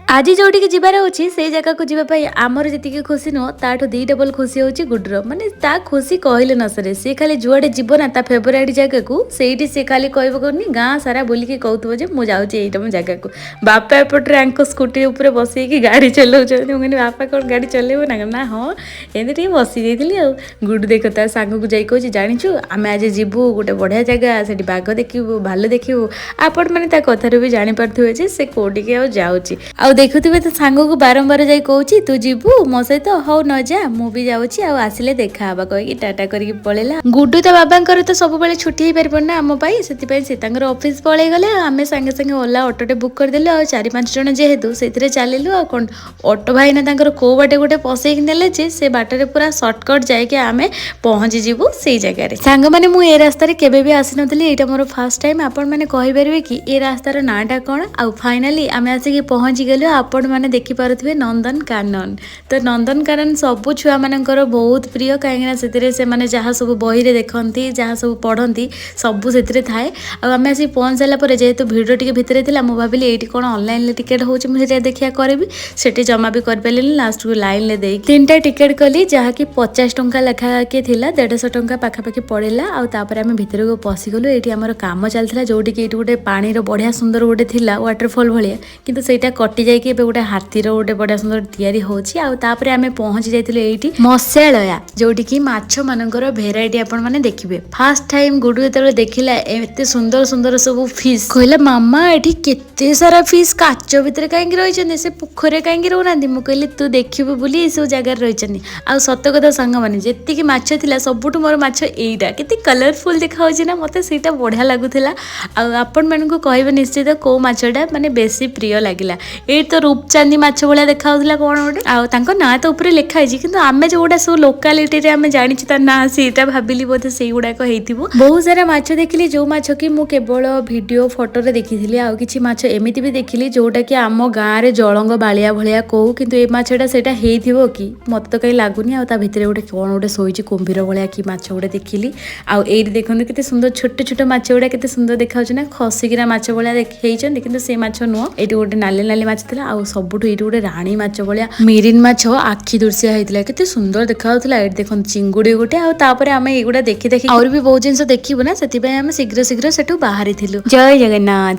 ଆଜି ଯୋଉଠିକି ଯିବାର ଅଛି, ସେଇ ଜାଗାକୁ ଯିବା ପାଇଁ ଆମର ଯେତିକି ଖୁସି ନୁହଁ, ତାଠୁ ଦି ଡବଲ ଖୁସି ହେଉଛି ଗୁଡୁର। ମାନେ ତା ଖୁସି କହିଲେ ନ ସରେ। ସେ ଖାଲି ଯୁଆଡ଼େ ଯିବ ନା ତା ଫେଭରାଇଟ୍ ଜାଗାକୁ, ସେଇଠି ସେ ଖାଲି କହିବ କହୁନି, ଗାଁ ସାରା ବୁଲିକି କହୁଥିବ ଯେ ମୁଁ ଯାଉଛି ଏଇଟା ମୋ ଜାଗାକୁ। ବାପା ଏପଟରେ ଆଙ୍କ ସ୍କୁଟି ଉପରେ ବସେଇକି ଗାଡ଼ି ଚଲାଉଛନ୍ତି। ମୁଁ କହିଲି, "ବାପା, କ'ଣ ଗାଡ଼ି ଚଲେଇବ ନା?" ନା, "ହଁ, ଏମିତି ଟିକେ ବସି ଯାଇଥିଲି।" ଆଉ ଗୁଡୁ ଦେଖ, ତା ସାଙ୍ଗକୁ ଯାଇ କହୁଛି, "ଜାଣିଛୁ, ଆମେ ଆଜି ଯିବୁ ଗୋଟେ ବଢ଼ିଆ ଜାଗା, ସେଠି ବାଘ ଦେଖିବୁ, ଭାଲୁ ଦେଖିବୁ।" ଆପଣମାନେ ତା କଥାରୁ ବି ଜାଣିପାରୁଥିବେ ଯେ ସେ କୋଉଠିକି ଆଉ ଯାଉଛି। ଆଉ ଦେଖୁଥିବେ, ତା ସାଙ୍ଗକୁ ବାରମ୍ବାର ଯାଇ କହୁଛି, "ତୁ ଯିବୁ ମୋ ସହିତ? ହଉ, ନ ଯା, ମୁଁ ବି ଯାଉଛି, ଆଉ ଆସିଲେ ଦେଖା ହବା" କହିକି ଟାଟା କରିକି ପଳେଇଲା। ଗୁଡୁ ତା ବାବାଙ୍କର ତ ସବୁବେଳେ ଛୁଟି ହେଇପାରିବନି ନା ଆମ ପାଇଁ, ସେଥିପାଇଁ ସେ ତାଙ୍କର ଅଫିସ ପଳେଇଗଲେ ଆଉ ଆମେ ସାଙ୍ଗେ ସାଙ୍ଗେ ଓଲା ଅଟୋଟେ ବୁକ୍ କରିଦେଲୁ। ଆଉ ଚାରି ପାଞ୍ଚ ଜଣ ଯେହେତୁ, ସେଇଥିରେ ଚାଲିଲୁ। ଆଉ କ'ଣ, ଅଟୋ ଭାଇନା ତାଙ୍କର କୋଉ ବାଟେ ଗୋଟେ ପସେଇକି ନେଲେ ଯେ ସେ ବାଟରେ ପୁରା ସର୍ଟକଟ୍ ଯାଇକି ଆମେ ପହଞ୍ଚିଯିବୁ ସେଇ ଜାଗାରେ। ସାଙ୍ଗମାନେ, ମୁଁ ଏ ରାସ୍ତାରେ କେବେ ବି ଆସିନଥିଲି, ଏଇଟା ମୋର ଫାର୍ଷ୍ଟ ଟାଇମ୍। ଆପଣମାନେ କହିପାରିବେ କି ଏ ରାସ୍ତାର ନାଁଟା କ'ଣ? ଆଉ ଫାଇନାଲି ଆମେ ଆସିକି ପହଞ୍ଚିଗଲୁ, ଆପଣମାନେ ଦେଖିପାରୁଥିବେ, ନନ୍ଦନକାନନ। ତ ନନ୍ଦନକାନନ ସବୁ ଛୁଆମାନଙ୍କର ବହୁତ ପ୍ରିୟ, କାହିଁକିନା ସେଥିରେ ସେମାନେ ଯାହା ସବୁ ବହିରେ ଦେଖନ୍ତି, ଯାହା ସବୁ ପଢ଼ନ୍ତି, ସବୁ ସେଥିରେ ଥାଏ। ଆଉ ଆମେ ଆସିକି ପହଞ୍ଚି ସାରିଲା ପରେ, ଯେହେତୁ ଭିଡ଼ ଟିକେ ଭିତରେ ଥିଲା, ମୁଁ ଭାବିଲି ଏଇଠି କ'ଣ ଅନଲାଇନରେ ଟିକେଟ୍ ହେଉଛି, ମୁଁ ସେଇଟା ଦେଖିବା କରିବି। ସେଠି ଜମା ବି କରିପାରିଲିନି। ଲାଷ୍ଟକୁ ଲାଇନରେ ଦେଇକି ତିନିଟା ଟିକେଟ୍ କଲି, ଯାହାକି 50 ଟଙ୍କା ଲେଖାକି ଥିଲା, 150 ଟଙ୍କା ପାଖାପାଖି ପଡ଼ିଲା। ଆଉ ତାପରେ ଆମେ ଭିତରକୁ ପଶିଗଲୁ। ଏଇଠି ଆମର କାମ ଚାଲିଥିଲା, ଯୋଉଠିକି ଏଇଠି ଗୋଟେ ପାଣିର ବଢ଼ିଆ ସୁନ୍ଦର ଗୋଟେ ଥିଲା ୱାଟରଫଲ୍ ଭଳିଆ, କିନ୍ତୁ ସେଇଟା କଟି ଯାଇକି ଏବେ ଗୋଟେ ହାତୀର ଗୋଟେ ବଢ଼ିଆ ସୁନ୍ଦର ତିଆରି ହେଉଛି। ଆଉ ତାପରେ ଆମେ ପହଞ୍ଚି ଯାଇଥିଲୁ ଏଇଠି ମତ୍ସ୍ୟାଳୟା, ଯୋଉଠିକି ମାଛ ମାନଙ୍କର ଭେରାଇଟି ଆପଣମାନେ ଦେଖିବେ। ଫାର୍ଷ୍ଟ ଟାଇମ୍ ଗୁଡୁ ଯେତେବେଳେ ଦେଖିଲା ଏତେ ସୁନ୍ଦର ସୁନ୍ଦର ସବୁ ଫିସ୍, କହିଲା, "ମାମା, ଏଠି କେତେ ସାରା ଫିସ୍ କାଚ ଭିତରେ କାହିଁକି ରହିଛନ୍ତି? ସେ ପୋଖରୀରେ କାହିଁକି ରହୁନାହାନ୍ତି?" ମୁଁ କହିଲି, "ତୁ ଦେଖିବୁ ବୋଲି ଏସବୁ ଜାଗାରେ ରହିଛନ୍ତି।" ଆଉ ସତ କଥା ସାଙ୍ଗମାନେ, ଯେତିକି ମାଛ ଥିଲା, ସବୁଠୁ ମୋର ମାଛ ଏଇଟା କେତେ କଲରଫୁଲ୍ ଦେଖାଯାଉଛି ନା, ମୋତେ ସେଇଟା ବଢ଼ିଆ ଲାଗୁଥିଲା। ଆଉ ଆପଣମାନଙ୍କୁ କହିବେ ନିଶ୍ଚିତ କେଉଁ ମାଛଟା ମାନେ ବେଶୀ ପ୍ରିୟ ଲାଗିଲା। ଏଇଠି ତ ରୂପଚାନ୍ଦି ମାଛ ଭଳିଆ ଦେଖାଯାଉଥିଲା କ'ଣ ଗୋଟେ। ଆଉ ତାଙ୍କ ନାଁ ତ ଉପରେ ଲେଖା ହେଇଛି, କିନ୍ତୁ ଆମେ ଯୋଉଗୁଡ଼ା ସବୁ ଲୋକାଲିଟିରେ ଆମେ ଜାଣିଛୁ ତା ନାଁ, ସେଇଟା ଭାବିଲି ବୋଧେ ସେଇଗୁଡ଼ାକ ହେଇଥିବ। ବହୁତ ସାରା ମାଛ ଦେଖିଲି, ଯୋଉ ମାଛ କି ମୁଁ କେବଳ ଭିଡ଼ିଓ ଫଟୋରେ ଦେଖିଥିଲି। ଆଉ କିଛି ମାଛ ଏମିତି ବି ଦେଖିଲି, ଯୋଉଟା କି ଆମ ଗାଁରେ ଜଳଙ୍ଗ ବାଳିଆ ଭଳିଆ କହୁ, କିନ୍ତୁ ଏ ମାଛଟା ସେଇଟା ହେଇଥିବ କି, ମତେ ତ କାହିଁ ଲାଗୁନି। ଆଉ ତା ଭିତରେ ଗୋଟେ କ'ଣ ଗୋଟେ ଶୋଇଛି, କୁମ୍ଭୀର ଭଳିଆ କି ମାଛ ଗୋଟେ ଦେଖିଲି। ଆଉ ଏଇଠି ଦେଖନ୍ତୁ, କେତେ ସୁନ୍ଦର ଛୋଟ ଛୋଟ ମାଛ ଗୁଡ଼ା, କେତେ ସୁନ୍ଦର ଦେଖାଯାଉଛି ନା? ଖସିକିନା ମାଛ ଭଳିଆ ହେଇଛନ୍ତି, କିନ୍ତୁ ସେ ମାଛ ନୁହଁ। ଏଇଠି ଗୋଟେ ନାଲି ନାଲି ମାଛ ଥିଲା। ଆଉ ସବୁଠୁ ଏଇଠି ଗୋଟେ ରାଣୀ ମାଛ ଭଳିଆ ମିରିନ ମାଛ ଆଖି ଦୃଶ୍ୟ ହେଇଥିଲା, କେତେ ସୁନ୍ଦର ଦେଖାଯାଉଥିଲା। ଏଇଠି ଦେଖନ୍ତୁ ଚିଙ୍ଗୁଡ଼ି ଗୋଟେ। ଆଉ ତାପରେ ଆମେ ଏଇଗୁଡ଼ା ଦେଖି ଦେଖି, ଆହୁରି ବି ବହୁତ ଜିନିଷ ଦେଖିବୁ ନା, ସେଥିପାଇଁ ଆମେ ଶୀଘ୍ର ଶୀଘ୍ର ସେଠୁ ବାହାରିଥିଲୁ। ଜୟ ଜଗନ୍ନାଥ।